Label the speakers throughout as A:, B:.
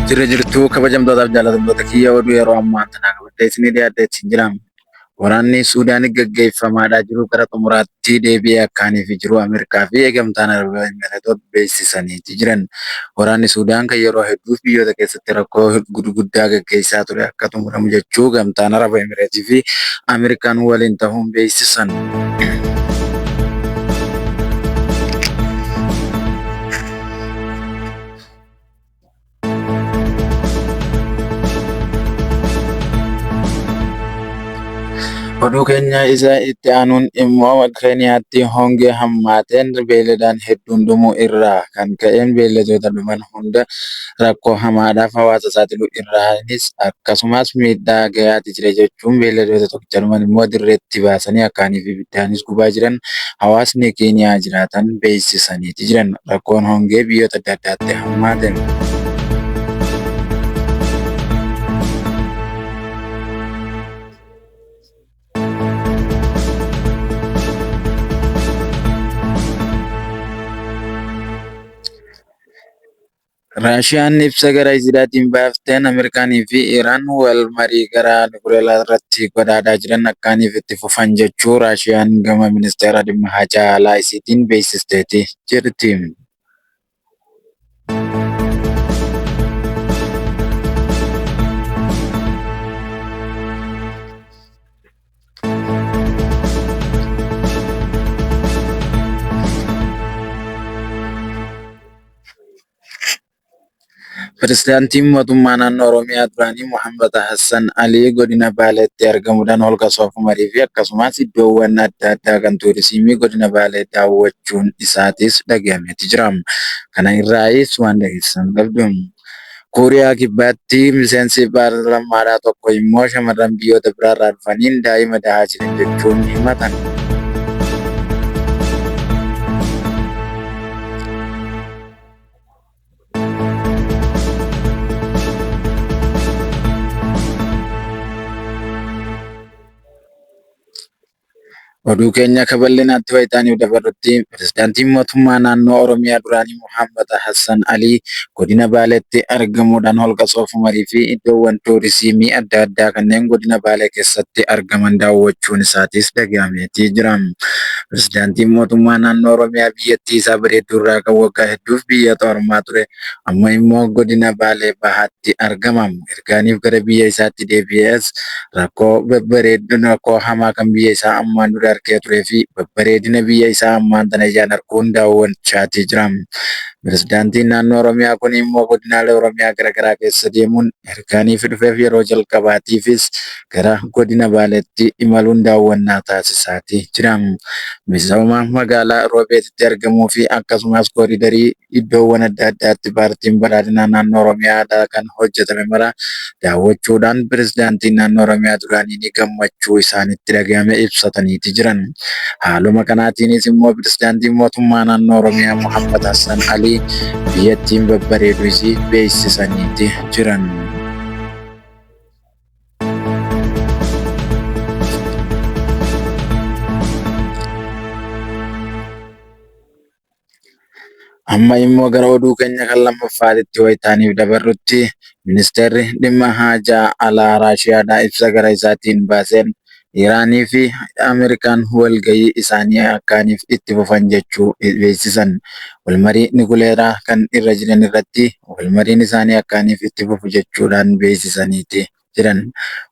A: Jirra jirtuu kabajamtootaaf jaalatamtoota kiyya oduu yeroo ammaa tanaa qabadhee isinii dhiyaadhee ittiin jira. Waraanni Suudaan gaggeeffamaadhaa jiru gara xumuraatti deebi'ee akkaanii fi jiru Ameerikaa fi eegamtaan Araba Imireetota beeksisaniiti jiran. Waraanni Suudaan kan yeroo hedduuf biyyoota keessatti rakkoo gurguddaa gaggeessaa ture akka xumuramu jechuu gamtaan Araba Imireetii fi Ameerikaan waliin ta'uun beeksisan. Oduu keenya isa itti aanuun immoo Keeniyaatti hongee hammaateen beeyladaan hedduun dhumuu irraa kan ka'een beeyladoota dhuman hunda rakkoo hamaadhaaf hawaasa saaxiluu irraanis akkasumas miidhaa gahaati jira jechuun beeyladoota tokkicha dhuman immoo dirreetti baasanii akkaanii fi ibiddaanis gubaa jiran hawaasni Keeniyaa jiraatan beeksisaniiti jiran. Rakkoon hongee biyyoota adda addaatti hammaate. Raashiyaan ibsa gara isiidhaatiin baafteen Ameerikaanii fi Iraan wal marii gara Nikuleelaa irratti godhaadhaa jiran akkaaniif itti fufan jechuu Raashiyaan gama ministeera dhimma haajaa alaa isiitiin beeksisteeti jirti. Pireezidaantiin Mootummaa Naannoo Oromiyaa duraanii Mohaammad Hassan Alii godina Baaleetti argamuudhaan holqa Soof-Umarii fi akkasumas iddoowwan adda addaa kan tuurizimii godina Baalee daawwachuun isaatis dhagahameeti jira. Kana irraayis waan dhageessisan qabdu. Kuuriyaa Kibbaatti miseensi paarlamaadhaa tokko immoo shamarran biyyoota biraarraa dhufaniin daa'ima dahaa jiran jechuun himatan. Oduu keenya akka bal'inaatti wayitaaniif dabarrutti pirezidaantiin mootummaa naannoo Oromiyaa duraanii Mohaammad Hassan Alii godina Baaleetti argamuudhaan holqa Soofumarii fi iddoowwan tuurizimii adda addaa kanneen godina Baalee keessatti argaman daawwachuun isaatis dhagahameetii jira. Pirezidaantiin mootummaa naannoo Oromiyaa biyyattii isaa bareedduu irraa kan waggaa hedduuf biyya ormaa ture amma immoo godina Baalee Bahaatti argama. Ergaaniif gara biyya isaatti deebi'ees rakkoo babbareeddina rakkoo hamaa kan biyya isaa ammaan dura arkee turee fi babbareedina biyya isaa ammaan tana ijaan arkuun daawwachaatii jira. Pirezidaantiin naannoo Oromiyaa kun immoo godinaalee Oromiyaa garaagaraa keessa deemuun ergaaniif dhufeef yeroo jalqabaatiifis gara godina Baaleetti imaluun daawwannaa taasisaatii jira. Misooma magaalaa Roobeetitti argamuu fi akkasumas kooriidarii iddoowwan adda addaatti paartiin badhaadhinaa naannoo Oromiyaadhaa kan hojjetame mara daawwachuudhaan pirezidaantiin naannoo Oromiyaa duraanii gammachuu isaanitti dhagahame ibsataniiti jiran. Haaluma kanaatiinis immoo pirezidaantiin mootummaa naannoo Oromiyaa Muhammad Hassan Alii biyyattiin babbareeduu isii beeksisaniiti jiran. Amma immoo gara oduu keenya kan lammaffaatti wayitaaniif dabarrutti ministeerri dhimma haajaa alaa Raashiyaadhaa ibsa gara isaatiin baaseen Iraanii fi Ameerikaan walgahii isaanii akkaaniif itti fufan jechuu beeksisan. Walmarii nikuleeraa kan irra jiran irratti walmariin isaanii akkaaniif itti fufu jechuudhaan beeksisaniiti jiran.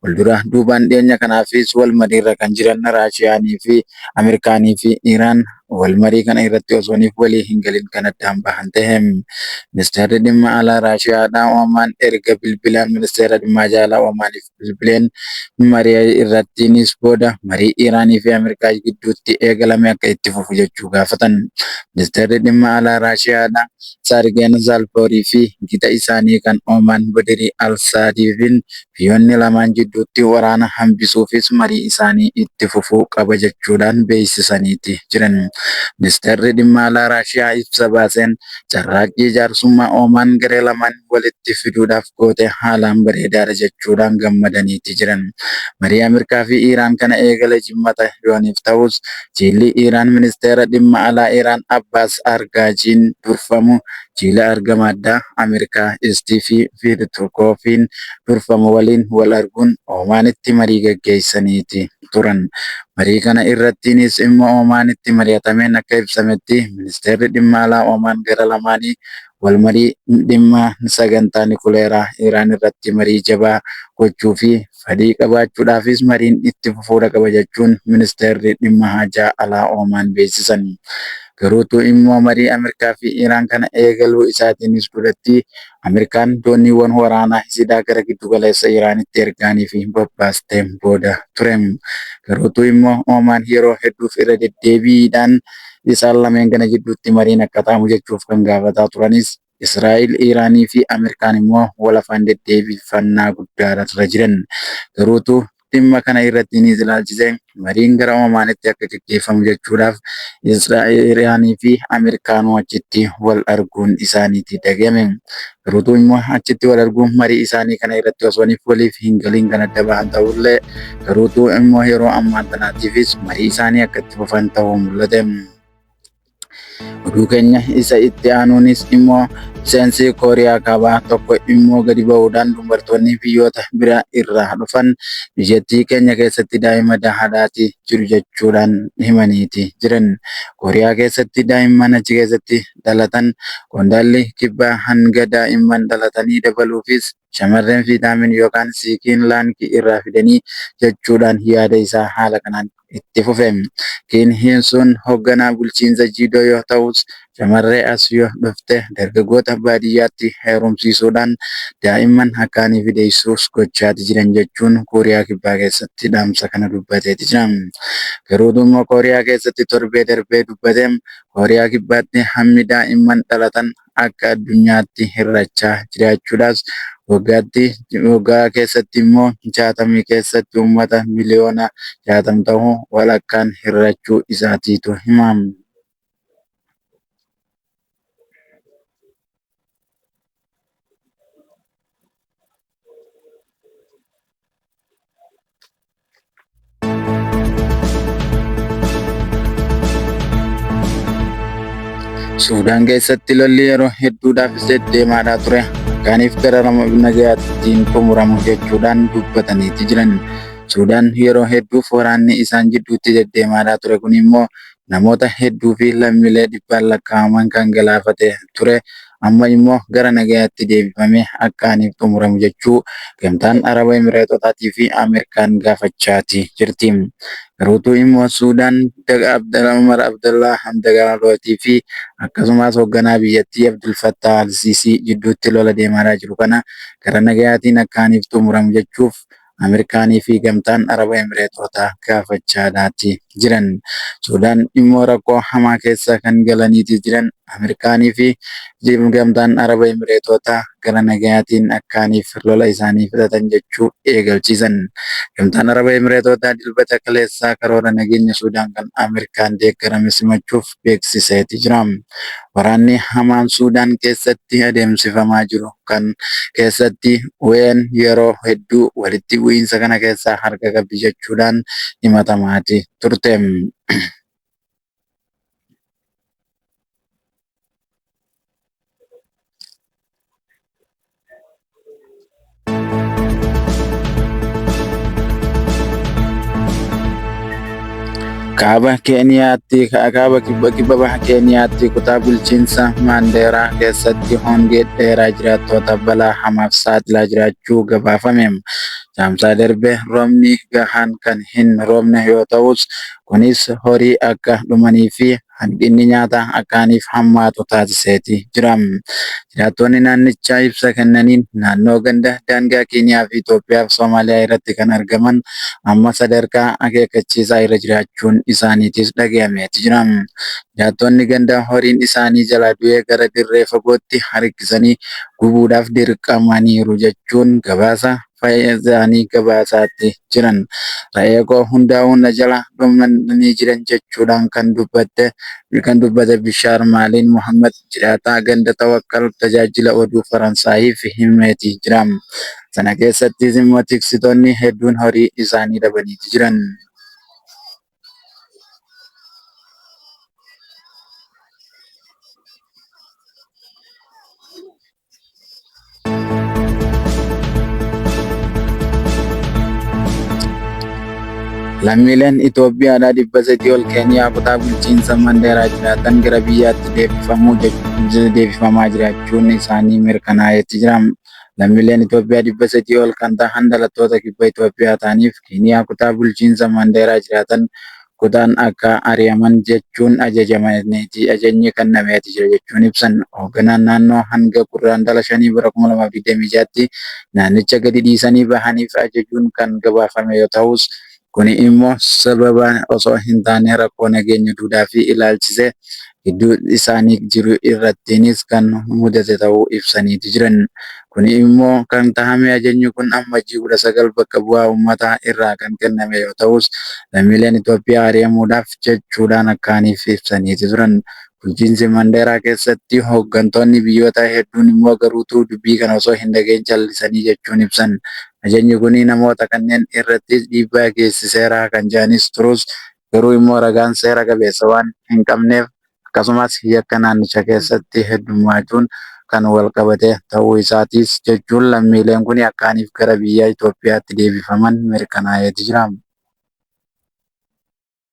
A: Waldura duubaan dhiyeenya kanaafis wal mariirra kan jiran Raashiyaanii fi Ameerikaanii fi Iraan wal marii kana irratti osooniif walii hin galin kan addaan bahan ta'e. Ministeerri dhimma alaa Raashiyaadhaa Oomaan erga bilbilaan ministeera dhimma alaa Oomaaniif bilbileen marii irrattiinis booda marii Iraanii fi Ameerikaa gidduutti eegalame akka itti fufu jechuu gaafatan. Ministeerri dhimma alaa Raashiyaadhaa Saargeen Zaalpoorii fi gita isaanii kan Oomaan Badirii Al-Saadiifin biyyoonni lamaan jidduutti waraana hambisuufis marii isaanii itti fufuu qaba jechuudhaan beeksisaniiti jiran. Ministeerri dhimma alaa Raashiyaa ibsa baaseen carraaqqii jaarsummaa Oomaan garee lamaan walitti fiduudhaaf goote haalaan bareedaadha jechuudhaan gammadaniiti jiran. Marii Ameerikaa fi Iraan kana eegale jimmata yooniif ta'us jilli Iraan ministeera dhimma alaa Iraan Abbaas Argaachiin durfamu jila argama addaa Ameerikaa Istiifii Wiitkoofiin durfamu waliin wal arguun Oomaanitti marii gaggeessaniiti turan. Marii kana irrattiinis immoo Oomaanitti mari'atameen akka ibsametti ministeerri dhimma alaa Oomaan gara lamaanii wal marii dhimma sagantaa nikuleeraa Iraan irratti marii jabaa gochuu fi fedhii qabaachuudhaafis mariin itti fufuudha qaba jechuun ministeerri dhimma haajaa alaa Oomaan beeksisan. Garuutu immoo marii Ameerikaa fi Iraan kana eegaluu isaatiinis duratti Ameerikaan dooniiwwan waraanaa isiidhaa gara giddugaleessa Iraanitti ergaanii fi bobbaastee booda ture. Garuutu immoo Oomaan yeroo hedduuf irra deddeebiidhaan isaan lameen kana jidduutti mariin akka ta'amu jechuuf kan gaafataa turanis Israa'el, Iraanii fi Ameerikaan immoo wal afaan deddeebifannaa guddaarra jiran. Garuutu dhimma kana irratti ni ilaalchise mariin gara Omaanitti akka gaggeeffamu jechuudhaaf Iraanii fi Ameerikaanuu achitti wal arguun isaaniitti dhagahame. Garuutu immoo achitti wal arguun marii isaanii kana irratti osoo waliif hin galiin kan adda bahan ta'ullee garuutu immoo yeroo ammaan tanaatiifis marii isaanii akka itti fufan ta'uu mul'ate. Oduu keenya isa itti aanuunis immoo miseensi Kooriyaa Kaabaa tokko immoo gadi ba'uudhaan dubartoonni biyyoota biraa irraa dhufan biyyattii keenya keessatti daa'ima dahaadhaati jiru jechuudhaan himaniiti jiran. Kooriyaa keessatti daa'imman achi keessatti dhalatan qondaalli kibbaa hanga daa'imman dhalatanii dabaluufis shamarreen viitaamin yookaan siikiin laankii irraa fidanii jechuudhaan yaada isaa haala kanaan itti fufe. Kiin Hiinsuun hoogganaa bulchiinsa Jiidoo yoo ta'us shamarree as yoo dhufte dargaggoota baadiyyaatti heerumsiisuudhaan daa'imman akkaanii fideessuus gochaati jiran jechuun Kooriyaa Kibbaa keessatti dhaamsa kana dubbateeti jira. Garuu immoo Kooriyaa keessatti torbee darbee dubbate Kooriyaa Kibbaatti hammi daa'imman dhalatan akka addunyaatti hir'achaa jiraachuudhaas waggaatti waggaa keessatti immoo 60 keessatti uummata miliyoona 60 ta'u walakkaan hir'achuu isaatiitu himama. Suudaan keessatti lolli yeroo hedduudhaaf deddeemaadhaa ture. Akkaaniif gara nagayaattiin xumuramu jechuudhaan dubbataniiti jiran. Suudaan yeroo hedduuf waraanni isaan jidduutti deddeemaadhaa ture kun immoo namoota hedduu fi lammiilee dhibbaan lakkaa'aman kan galaafate ture. Amma immoo gara nagayaatti deebifamee akkaaniif xumuramu jechuu gamtaan Araba Emireetotaatii fi Ameerikaan gaafachaati jirti. Garuutu immoo Suudaan Umar Abdallaa Hamdagaalootii fi akkasumas hoogganaa biyyattii Abdul Fattah al-Sisii jidduutti lola deemaa jiru kana gara nagayaatiin akkaaniif xumuramu jechuuf Ameerikaanii fi gamtaan Araba Emireetotaa gaafachaadhaati jiran. Suudaan immoo rakkoo hamaa keessa kan galaniiti jiran. Ameerikaanii fi gamtaan Araba Emireetotaa gara nagayaatiin akkaaniif lola isaanii fixatan jechuu eegalchiisan. Gamtaan Araba Emireetotaa dilbata kaleessaa karoora nageenya Suudaan kan Ameerikaan deeggarame simachuuf beeksiseeti jira. Waraanni hamaan Suudaan keessatti adeemsifamaa jiru kan keessatti UN yeroo hedduu walitti bu'iinsa kana keessaa harka qabdi jechuudhaan himatamaati turte. Kaaba Keeniyaatti kaaba kibba kibba baha Keeniyaatti kutaa bulchiinsa Maandeeraa keessatti hongee dheeraa jiraattota balaa hamaaf saaxilaa jiraachuu gabaafame. Caamsaa darbe roobni gahaan kan hin roobne yoo ta'us kunis horii akka dhumanii fi hanqinni nyaataa akkaaniif hammaatu taasiseeti jira. Jiraattonni naannichaa ibsa kennaniin naannoo ganda daangaa Keeniyaa fi Itoophiyaa fi Soomaaliyaa irratti kan argaman amma sadarkaa akeekkachiisaa irra jiraachuun isaaniitis dhagahameeti jira. Jiraattonni ganda horiin isaanii jalaa du'ee gara dirree fagootti harkisanii gubuudhaaf dirqamaniiru jechuun gabaasa isaanii gabaasaatti jiran. Re'ee koo hundaa'uu na jala dhumanii jiran jechuudhaan kan dubbatte kan dubbate Bishaar Maaliin Muhammad jiraataa ganda Tawakkal tajaajila oduu Faransaayiif himeeti jira. Sana keessattis immoo tiksitoonni hedduun horii isaanii dhabaniiti jiran. Lammiileen Itoophiyaadhaa 300 ol Keeniyaa kutaa bulchiinsa Mandeeraa jiraatan gara biyyaatti deebifamaa jiraachuun isaanii mirkanaa'eetti jira. Lammiileen Itoophiyaa 300 ol kan tahan dhalattoota kibba Itoophiyaa ta'aniif Keeniyaa kutaa bulchiinsa Mandeeraa jiraatan kutaan akka ari'aman jechuun ajajni kennameeti jira jechuun ibsan. Hoogganaan naannoo hanga Gurraandhala 5 bara 2026tti naannicha gadi dhiisanii bahaniif ajajuun kan gabaafame yoo ta'us, kuni immoo sababa osoo hin taane rakkoo nageenya duudhaa fi ilaalchise gidduu isaanii jiru irrattiinis kan mudate ta'uu ibsaniiti jiran. Kuni immoo kan tahame ajajni kun Ammajjii 19 bakka bu'aa uummataa irraa kan kenname yoo ta'us, lammiileen Itoophiyaa ari'amuudhaaf jechuudhaan akkaaniif ibsaniiti turan. Bulchiinsi Mandeeraa keessatti hooggantoonni biyyoota hedduun immoo garuutuu dubbii kana osoo hin dhagahin callisanii jechuun ibsan. Ajajni kuni namoota kanneen irrattis dhiibbaa geessiseera kan jedhanis turus, garuu immoo ragaan seera qabeessa waan hin qabneef akkasumas yakka naannicha keessatti heddummachuun kan wal qabate ta'uu isaatis jechuun lammiileen kuni akkaaniif gara biyya Itoophiyaatti deebifaman mirkanaa'eeti jira.